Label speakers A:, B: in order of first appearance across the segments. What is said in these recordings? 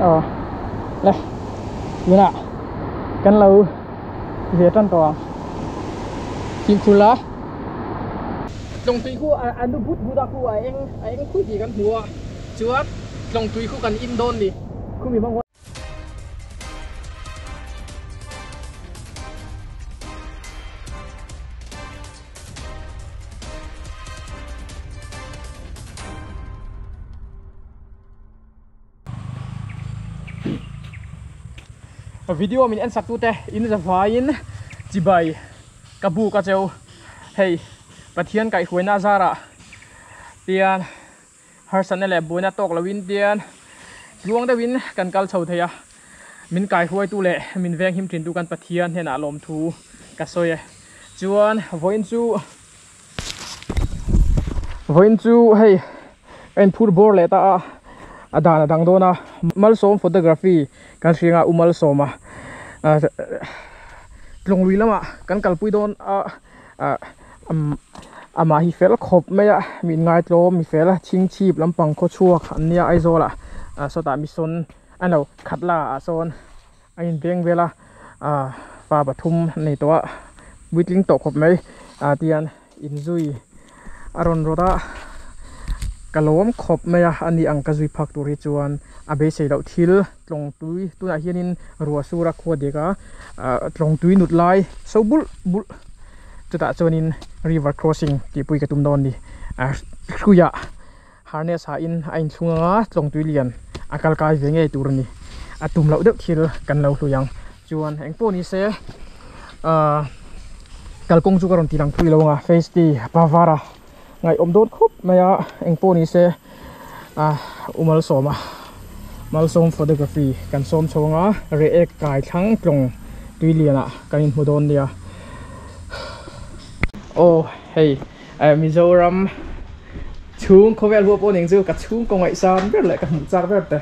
A: Aw le tunah kan lo ve tan tawh ang fimkhur la tlawng tui khu a nu but but a khu a eng a eng khui tih kan hmu a chuan tlawng tui khu kan in dawn ni khumi hmang huan Video min en sak tute in zavaiin chibai ka buk a cheu hei Pathian kaihhruaina zarah tian harsatna leh buaina tawk loin tian tluang deuhin kan kal chho thei a min kaihruaitu leh min venghim thintu kan Pathian hnenah lawmthu ka sawi e chuan vawiin chu Vawiin chu hei a inphur bawr leh ta a, a dan a dang dawn a, Malsawm photography kan hria anga U Malsawma Tlawnglui lamah kan kalpui dawn a, amah hi fel khawp mai a, mi inngaitlaw mi fel chhingchhip lampang khawchhuak an nia Aizawl ah sawtah mison a no khatla ah sawn. A inbeng vel a ah fa pathum a nei tawh a puitling tawh khawp mai ah tihian inzui a rawn rawt a ka lawm khawp mai a ani ang ka zui phak tur hi chuan a beisei loh thil tlawng tui tunah hianin ruah sur a khua dek a ah tlawng tui nut lai so bulh bulh chutah chuanin river crossing tih pui ka tum dawn a ni ah hruiah. Harness ah in a inthlung anga tlawng tui lian a kal kai ve ngei tur a ni. A tum loh deuh thil kan lo hlui ang. Chuan eng pawh ni se ahh kalkawng chu ka rawn ti lang thui lo ang a face ti pavara ngaihawm dawn khawp mai a eng pawh ni se ahh u Malsawma Malsawm photography kan sawm chho anga reh ek kai thlang tlawng tui lian ah kan inhmu dawn nia. Aw hei. Mizoram chhung khawvel huap pawh ning chu ka chhung ka ngaihsan ber leh ka hmuh chak ber te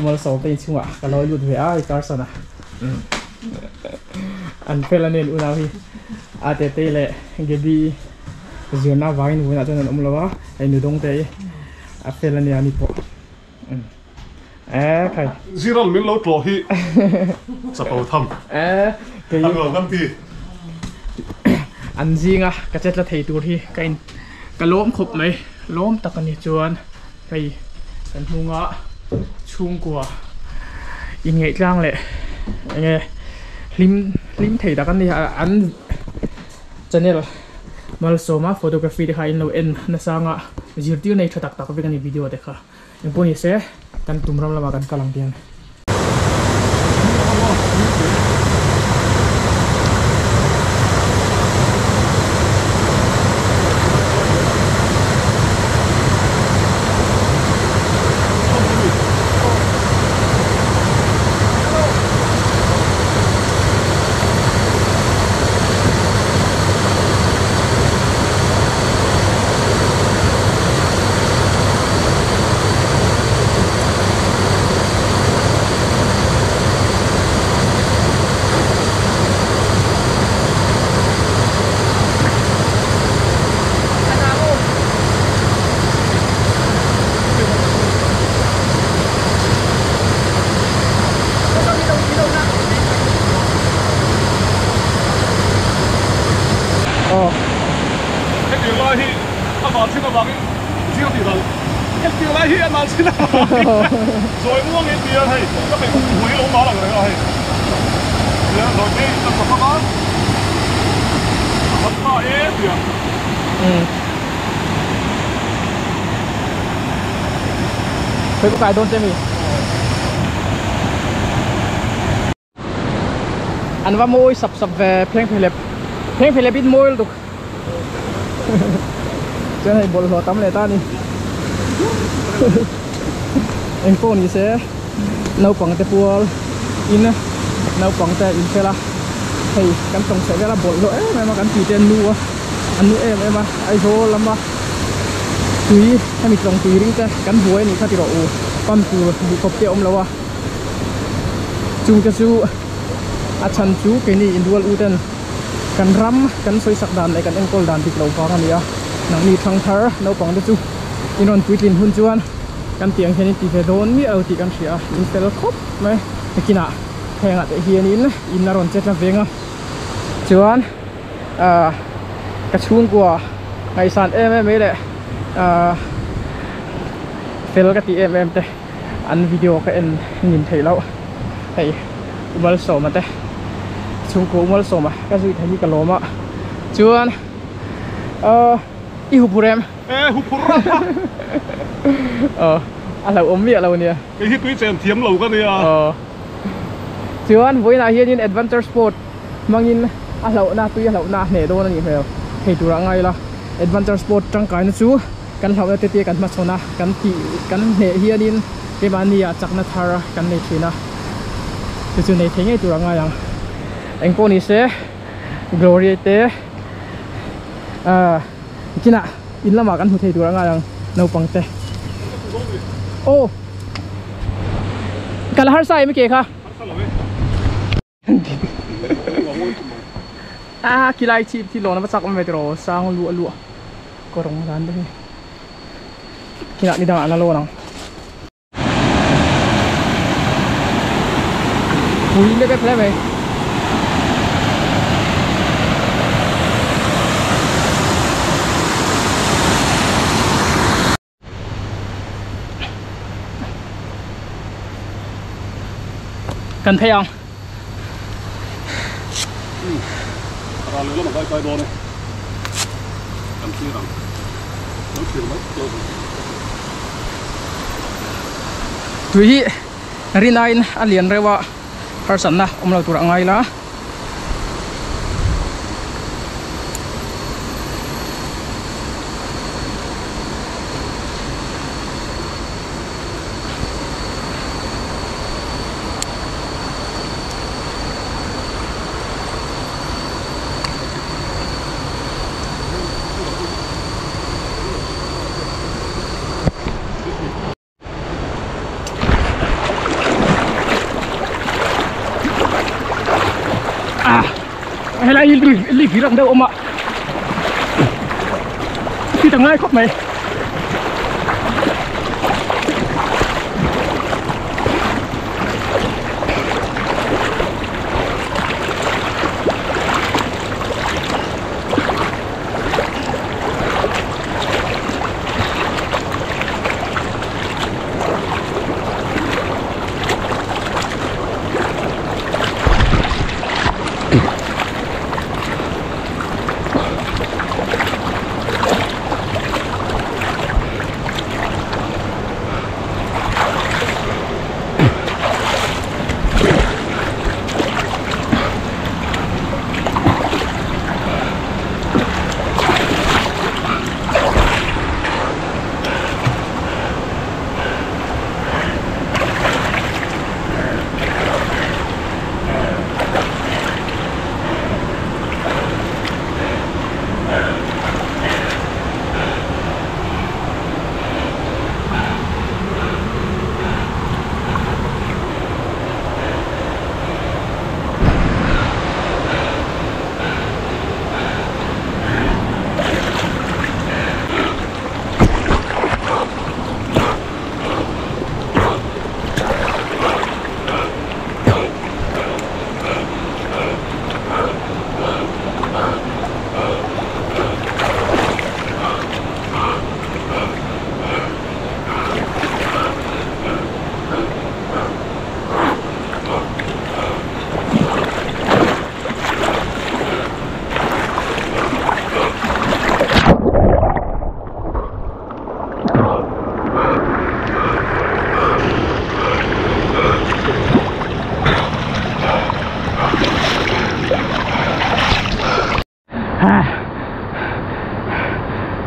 A: Malsawm te inchhungah ka lawi lut ve a i Carson a an fel a nen unau hi a Tetei leh Gaby zirna avangin vawiinah chuan an awm lo a hei nudawng te hi a fel a nia ni pawh e khai
B: Ziral min lo tlawh hi chapo tham
A: e kei
B: ang lo kan ti.
A: An zinga ka che tla thei tur hi ka in ka lawm khawp mai lawm tak a ni chuan hei kan hnunga chhungkua inngeih tlang leh enge hlim hlim thei tak an ni a an channel Malsawma photography te kha in lo en nasa anga zirtir nei tha tak tak vek a ni video te kha. Engpawh ni se kan tum ram lamah kan kal ang tiang.
B: Hetiang lai hi a van chin avangin zir tih dan hetiang lai hi a van chin avangin zawi muangin ti a hei ka hei hui lo mal ang reng a hei tia zawi phei ka chak a a khat ta e tia.
A: Khawi ka kai dawn che mi? An va mawi sap sap ve pheng phelep pheng phelep in mawi lutuk chuan hei bawlhhlawh tam leh ta a ni eng pawh ni se naupang te pual in naupang te in fel a hei kan tawng chheh vel a bawlhhlawh em em a kan tih te an nu a an nu em em a Aizawl lama tui hemi tlawng tui ring te kan buai a nih kha ti rawh u pump tur duhkhawp te a awm lo a. Chungte chu a chhan chu keini inrual u ten kan ram kan sawisak dan leh kan enkawl dan dik loh vang a ni a, nangni thangthar naupang te chu in rawn puitlin hun chuan Kan tih ang hian in ti ve dawn miah lo tih kan hria a, in fel khawp mai. Nakinah hengah te hianin in a rawn che tla veng a, chuan ahh ka chhungkua ngaihsan em em mai leh ahh fel ka tih em em te an video ka en nin theih loh hei U Malsawma te chhungkua U Malsawma ka zui thei hi ka lawm a, chuan ahh i huphur em?
B: E huphur rap a.
A: Aw a hlauhawm miah lo nia.
B: Kei hi tui chen thiam lo ka nia.
A: Aw chuan vawiinah hianin adventure sport hmangin a hlauhna tui a hlauhna a hneh dawn a nih hmel thei turah a ngai la. Adventure sport tangkaina chu kan hlauhna te te kan hmachhawn a kan tih kan hneh hianin keimahni ah chakna thar kan nei thin a chu chu nei thei ngei turah a ngai ang. Engpawh ni se Gloria te ahh. Chinah in lamah kan hmu thei tur a ngai ang naupang te. Aw kal harsa em ke kha. A khilai chhip khi lawn a va chak awm ve tiraw sang luah luah kawrawng dan te hi chinah ni dangah an la lawn ang. Pui lek e hle mai. Kan phei ang.
B: Ral leh lamah kai kai dawn e. Kan thlir ang. Lo thlir mai lo.
A: Tui hi rin aiin a lian reuh a, harsatna awm lo tur a ngai la. À, helai hi lui vir ang deuh awm a khi ta ngai khawp mai.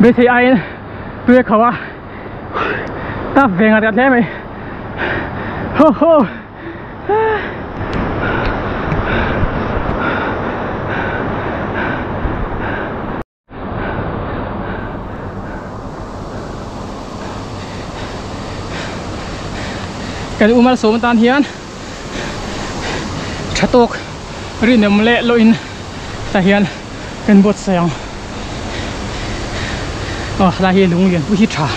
A: Beisei aiin tui a kho a tap ve ngat ngat hle mai ho ho. Kan u malsawm atan hian tha tawk rinawm leh loh in tah hian kan buatsaih ang aw helai hi lung lian pui hi tha.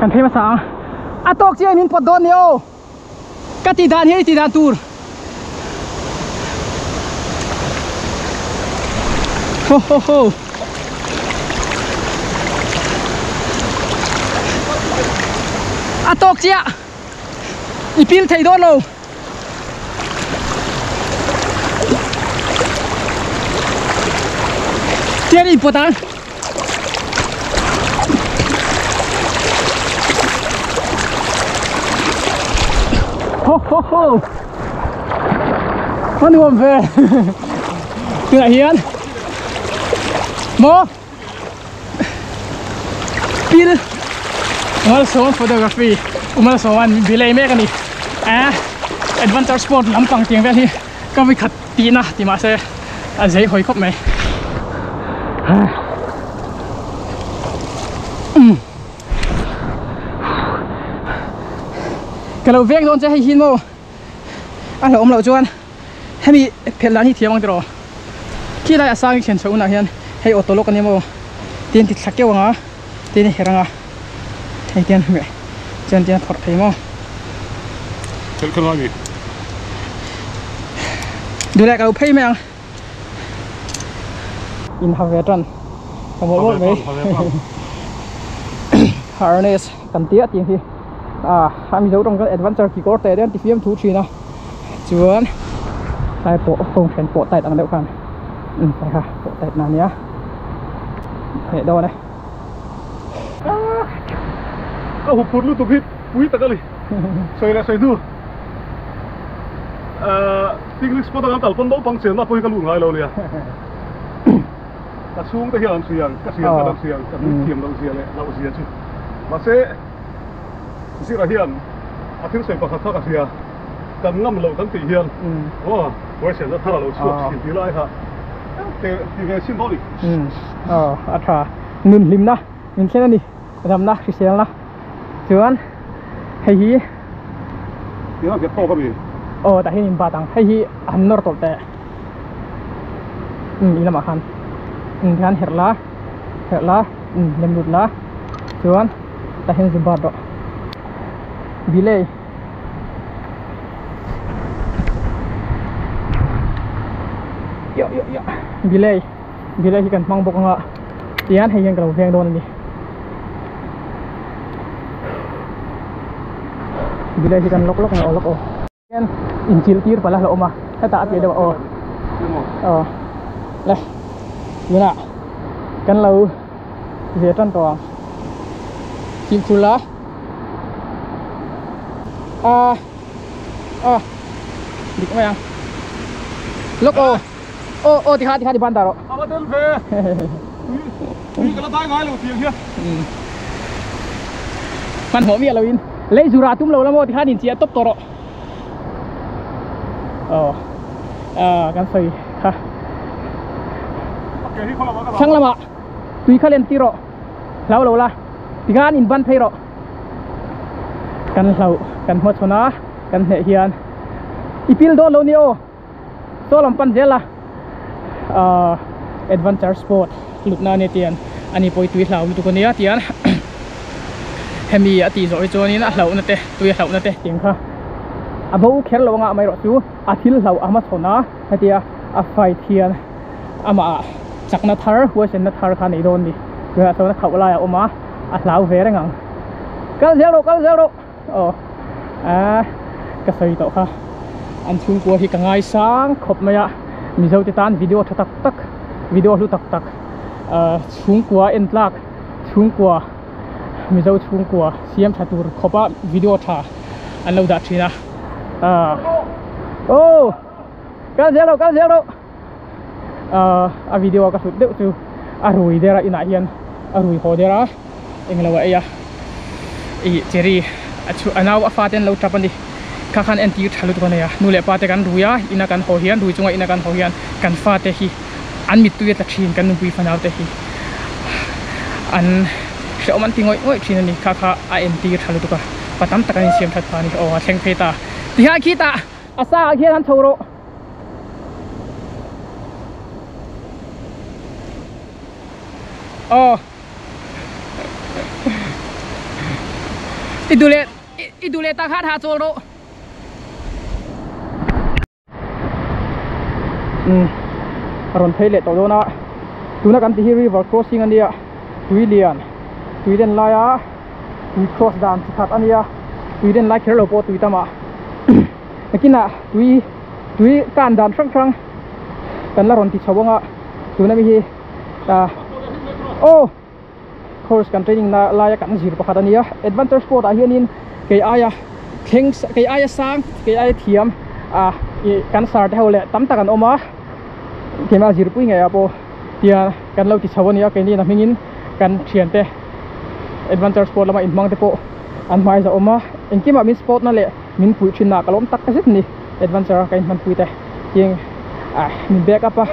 A: Kan phei hmasa ang. A tawk chiah in min pawt dawn ni aw. Ka tih dan hi i tih dan tur. Ho ho ho. A tawk chiah. I pil thei dawn lo. Tian in pawt ang. Ho ho ho. A nuam ve. Tunah hian maw pil Malsawm photography u Malsawm an bilei mek a ni. Eh adventure sport lampang tiang vel hi ka vikhat tihna ti mahse a zei hawi khawp mai. Ka lo veng dawn che hei hi maw a hlauhawm loh chuan hemi phelh dan hi thiam ang tiraw khi lai a sang i thlen chhoh hunah hian hei auto lock a nia maw tin ti thla keuh ang a tin i herh ang a hei tian hmeh chuan tian a phawrh thei maw.
B: Phelh kha ngai mi.
A: Duhleh ka lo phei mai ang. In ha ve tan ka mawlh mawlh mai harness kan tia tih hi ah a mizo tawng chuan adventure kekawr teh te an ti fiam thu thin a chuan tlai pawh kawng then pawh tight ang deuh khan um tlai kha pawh tight na ania hneh dawn e.
B: Ka huphurh lutuk hi pui tak a ni sawi leh sawi hnu ahh. Picnic spot a kan kal pawn naupang chenna pawh hi ka lut ngai lo nia. Ka chhungte hian an hria ang, ka hria ang, kan hria ang, ka nui thiam loh zia leh loh zia chu. Mahse, Zira hian a thil sawi pakhat kha ka hria, kan ngam loh kan tih hian aw huaisenna thar a lo chhuak thin tih lai kha ti ve chin dawn i.
A: Aw, a tha. Nun hlimna min thlen a ni, ramna hriselna. Chuan hei hi
B: Eng a nghet tawk a mi?
A: Aw tah hian in bat ang hei hi han nawr tawlh teh umm i lamah khan umm tikhan herh la herh la umm lem lut la chuan tah hian zu bat rawh bilei yo yo yo bilei bilei hi kan hmang bawk anga tihian hei hian ka lo veng dawn a ni. Bilai hi kan lawk lawk nge aw lawk aw. Hian inchilh tir palh a hlauhawm a hetah a piah deuh aw aw le tunah kan lo ve tan tawh ang fimkhur la a a dik mai ang lawk aw aw aw tikha tikha ti ban ta rawh.
B: A va tel ve. Tui ka la dai ngai lo tiang hian.
A: Hmanhmawh miah loin lei zura tum lo la maw tikhan inchiah tawp tawh rawh. Aw ah kan sawi kha. Thlang lamah tui kha len tir rawh hlau lo la tikhan in ban phei rawh. Kan hlauh kan hmachhawn a kan hneh hian i pil dawn lo ni aw. Saw lam pan zel a ahh adventure sport hlutna a nia tian ani pawh hi tui hlau lutuk a nia tian hemi a tih zawh hi chuanin a hlauhna te tui a hlauhna te tih ang kha a bo kher lo anga amaherawh chu a thil hlauh a hmachhawn a hetia a fight hian amah ah chakna thar huaisenna thar kha a nei dawn a ni tunah chuan a khauh lai a awm a a hlau ve reng ang kal zel rawh kal zel rawh. Aw ah ka sawi tawh kha an chhungkua hi ka ngaisang khawp mai a mizo te tan video tha tak tak video hlu tak tak ah chhungkua en tlak chhungkua mizo chhungkua siam tha tur khawp a video tha an lo dah thin a ah aw kal zel rawh kal zel rawh ah a video ka hlut deuh chu a rui der a inah hian a rui haw der a englo a ei a ih cherry a chhu a nau a fate an lo tap a ni kha khan entir tha lutuk a nei a nu leh pa te kan rui a ina kan haw hian rui chunga ina kan haw hian kan fate hi an mittui a tla thin kan nupui fanau te hi an hrehawm an ti ngawih ngawih thin a ni kha kha a entir tha lutuk a pa tam tak an insiam that phah a ni aw a thleng phei ta tihian khitah a sa ah khian an chho rawh. Aw. I duh leh i duh leh tak hat ha chawl rawh. Umm a rawn phei leh tawh dawn a tuna kan tih hi river crossing a nia tui lian tui len laia tui cross dan chi khat a nia tui len lai kher lo pawh tui tam ah nakinah tui tui kan dan hrang hrang kan la rawn ti chho ang a tuna mi hi ah aw. Course kan training na laia kan zir pakhat a nia adventure sport ah hianin kei aia thleng kei aia sang kei aia thiam ah ih kan sar te ho leh tam tak an awm a keimah zirpui ngei ah pawh tia kan lo ti chho a nia keini na hmingin kan thian te adventure sport lama inhmang te pawh an hmai za awm a engkimah min sport na leh min puih thin na ka lawm tak zet a ni adventure a ka inhmanpui te tin ah min back up a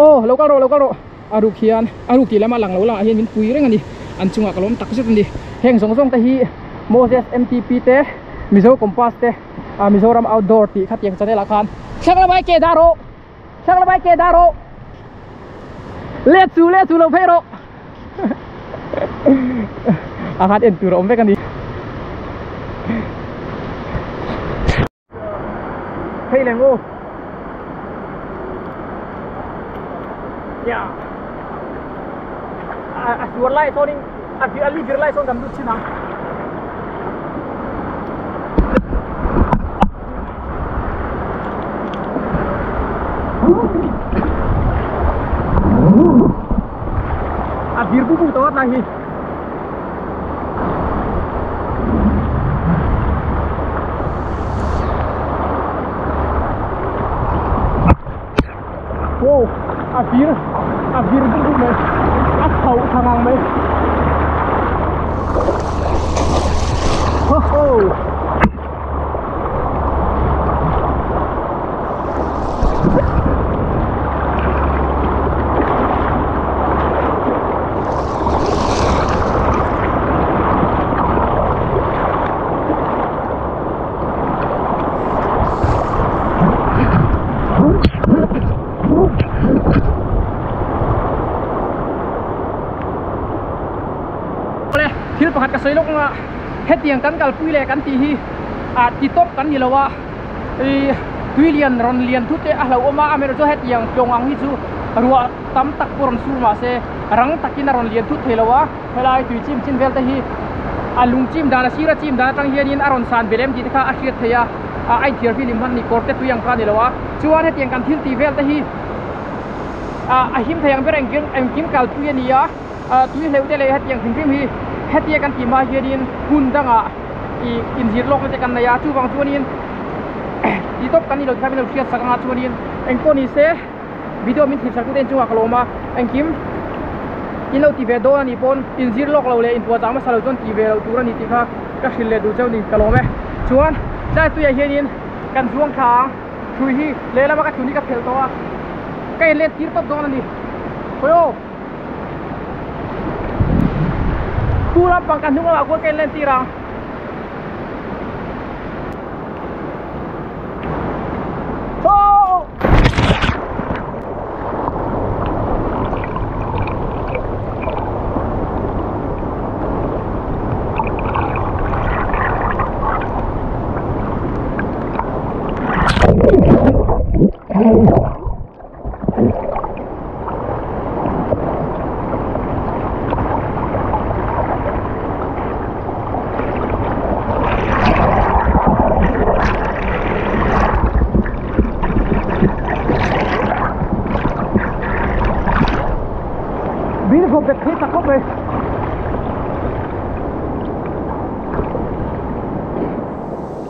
A: aw lo kal rawh lo kal rawh. A ruk hian a ruk tih lama lang lo langah hian min pui reng a ni. An chungah ka lawm tak zet a ni. Heng zawng zawng te hi Moses MTP te, Mizo Compass te, ah Mizoram Outdoor tih khatiang channel ah khan Thlang lamai ke dah rawh! Thlang lamai ke dah rawh! Let chu let chu lo phei rawh! A khan en tur a awm vek a ni. Phei leh ngu ya a suar lai sawnin a a li vir lai sawn kan lut chin ang a vir bu bu tawh lai hi. Wow, a vir a vir buk buk mai a chho tha ngang mai ho ho. Thil pakhat ka sawi lawk anga hetiang kan kalpui leh kan tih hi ah ti tawp kan ni lo a ih tui lian rawn lian thut te a hlauhawm a amaherawhchu hetiang tlawng ang hi chu ruah tam tak pawh rawn sur mahse rang takin a rawn lian thut thei lo a helai tui chim chin vel te hi a lung chim dan a sir a chim dan atang hianin a rawn san belh em tih te kha a hriat theih a ah a inthiar filim hman ni kawr te tui ang kha a ni lo a chuan hetiang kan thil tih vel te hi ah a him thei ang ber engkim engkim kalpui a ni a ah tui hleuh te leh hetiang hrim hrim hi hetia kan tih hma hianin hun dangah ih inzir lawkna te kan nei a chuvang chuanin tih tawp kan ni lo tih kha min lo hriat sak anga chuanin engpawh ni se. Video min thlir sak tute in chungah ka lawm a, engkim in lo ti ve dawn a nih pawn in zir lawk lo leh in puahchah hmasa lo chuan ti ve loh tur a ni tih kha ka hrilh leh duh cheu ni ka lawm e. Chuan tlai tuiah hianin kan zuang thla ang, hrui hi lehlam a ka thlun hi ka phelh tawh a, ka in let tir tawp dawn a ni. Hawi aw! Tu lampang ka hnung lamah khuan ka in len tir ang. Beautiful bit phei tak khawp mai.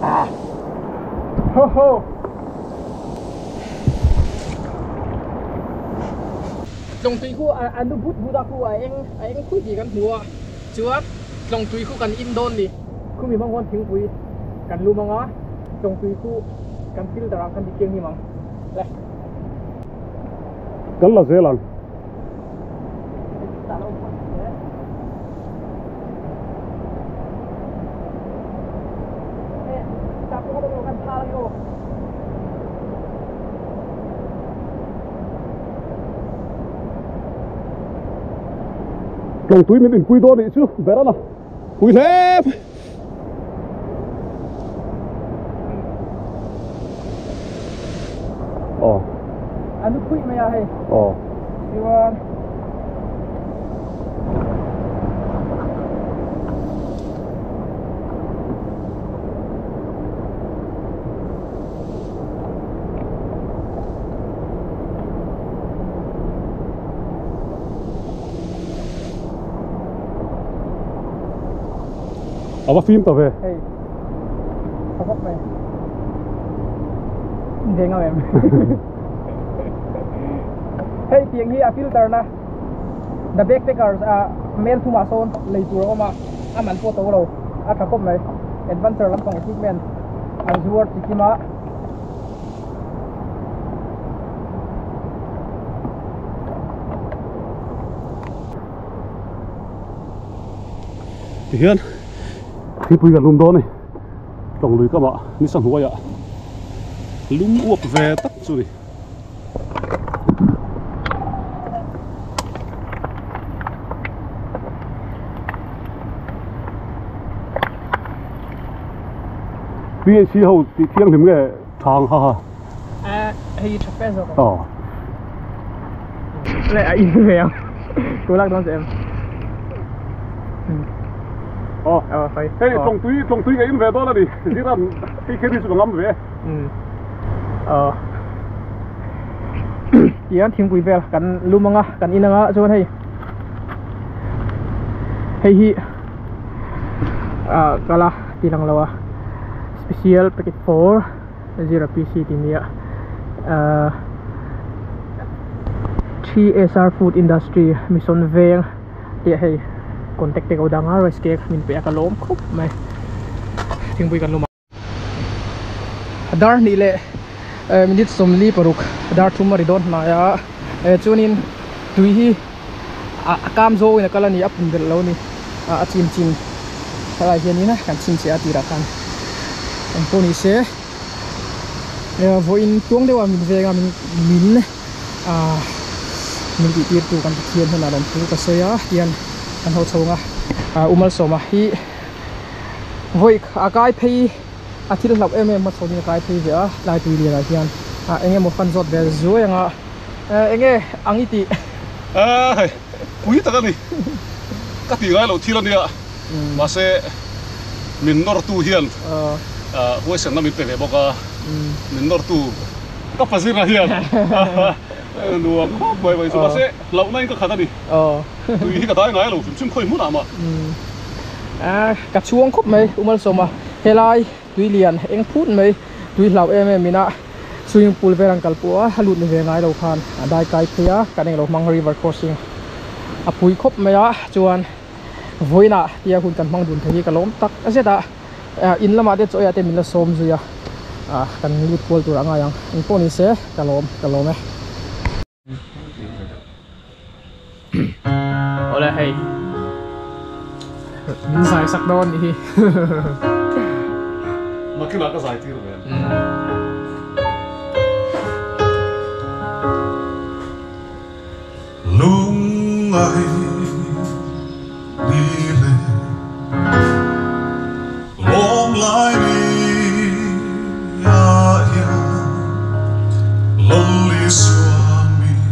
A: Ah. Ho ho. Tlawng tui khu a nu but but a khu a eng a eng khui tih kan hmu a chuan tlawng tui khu kan in dawn ni khumi hmang huan thingpui kan lum ang a tlawng tui khu kan filter ang kan ti thianghlim ang le.
B: Kan la zel ang. Tlawng tui min inpui dawn nih chu ber a la pui hle mai. Aw.
A: A nu phuih mai a hei.
B: Aw.
A: Chuan
B: A va fim ta ve.
A: Hei. Tha khawp mai. Veng ang em. Hei tiang hi a filter na The Backpackers a mel thumah sawn lei tur a awm a, a man pawh to lo a tha khawp mai. Adventure lampang equipment an zuar chi kim a.
B: Tihian thingpui kan lum dawn a ni tawng lui kamah ni sahnuaiah lum uap ve tak chu a ni. PHC ho tih thianghlim nge thang ha ha.
A: Hei tha fe zawk ang. Aw. Le a in ve ang. Ku lak dawn che em.
B: Aw. Aw fai. Hei tawng tui tawng tui ka in ve dawn a ni. Ziran hei kher hi chu ka ngam ve.
A: Aw. Tihian thingpui vel kan lum anga kan in anga chuan hei hei hi ah kala tih lang lo a special packet for zero pc tih nia ah 3sr food industry mission veng tih hei contact te ko dang a rice cake min pe a ka lawm khawp mai thingpui kan lum a. Dar hnih leh minute 46 dar thum a ri dawn hnai a chuanin tui hi a kam zawngin a kal a ni a pum belh lo a ni a chim chin helai hianin kan chhinchhiah a tirah khan engpawh ni se vawiin tuang deuha min venga min min tih tir tu kan Pathian hnenah rawn thu ka sawi a tihian kan ho chho ang a U Malsawma hi. Vawi a kai phei a thil hlauh em em hmachhawnin a kai phei ve a tlai tui lianah hian ah eng emaw fan zawt ve zuai anga eng nge ang i tih?
B: Aaa hei pui tak a ni ka tih ngai loh thil a nia mahse min nawrtu hian huaisenna min pe ve bawk a min nawrtu ka pazirna hian nuam khawp mai mai chu mahse hlauhna in ka khat a ni tui hi ka dai ngai lo hrim hrim khawi hmunah mah.
A: Ka chhuang khawp mai U Malsawma helai tui lian eng phut mai tui hlau em em ina swimming pool vel an kal pawh a a lut ni ve ngai lo khan a dai kai phei a kan englo hmang river crossing a pui khawp mai a chuan vawiinah tia hun kan hmang dun thei hi ka lawm tak zet a in lamah te chaw eiah te min la sawm zui a kan lut kual tur a ngai ang engpawh ni se ka lawm ka lawm e. Awle hei min zai sak dawn nih hi.
B: Makina ka zai tir ve.
C: Lungai ni le lawm lai ni ah hian Lal Isua min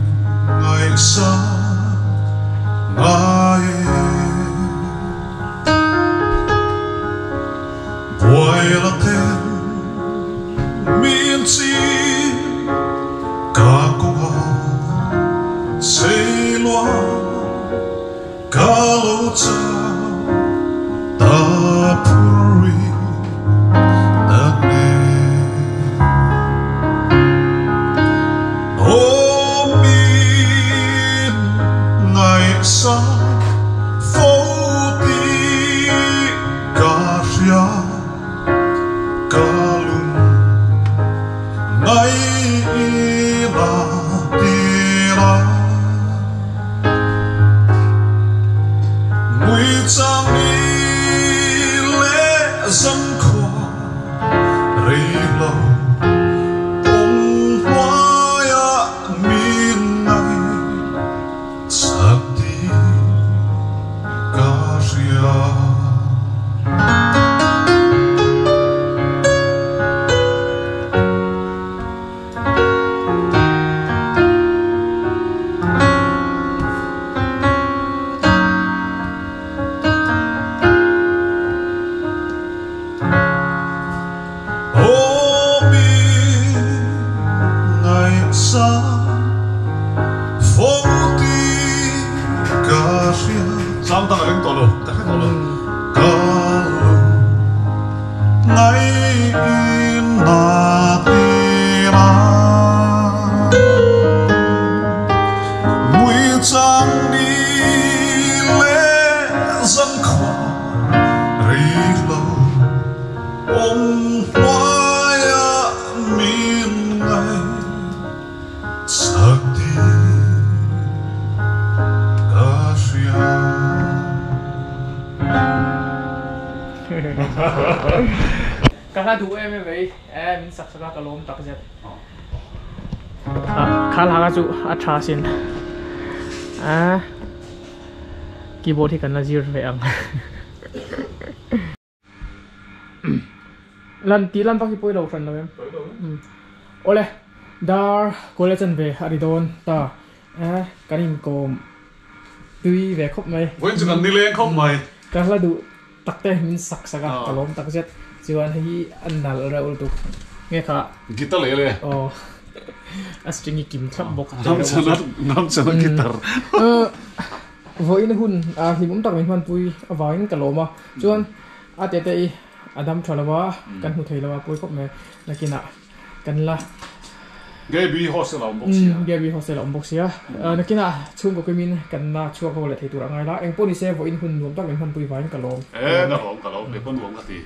C: ngaihsan ngai e. Buai la ten min chim ka kawng ah sei lua ka lo chau ta phur ri tak nen. Aw min ngaihsan fo tih ka hria ka lung ngaihna tira. Ngui chang ni leh zankhua rei lo awm hnuaiah min ngaih chak tih ka hria.
A: Ka hla duh em em mai e min sak sak a ka lawm tak zet. Kha hla kha chu a tha sin a keyboard hi kan la zir ve ang. Lan tih lan vak hi pawi lo hran lo em. Awle dar kual a chan ve a ri dawn ta e kan inkawm tui ve khawp mai.
B: Vawiin chu kan nileng khawp mai.
A: Ka hla duh tak te min sak sak a ka lawm tak zet chuan hei hi a nalh reuh lutuk nge kha.
B: Guitar leh le.
A: Aw a string hi kim thlap bawk.
B: Ram chana ram chana guitar.
A: Vawiin hun hlimawm tak min hmanpui avangin ka lawm a chuan a tete i a dam tha lo a kan hmu thei lo a pawi khawp mai nakinah kan la
B: Gaby hostel a awm bawk sia.
A: Gaby hostel a awm bawk sia. Nakinah chhungkaw kimin kan la chhuak ho leh thei tur a ngai la. Engpawh nise vawiin hun nuam tak min hmanpui vangin ka lawm.
B: E ka lawm ka lawm kei pawh nuam ka ti.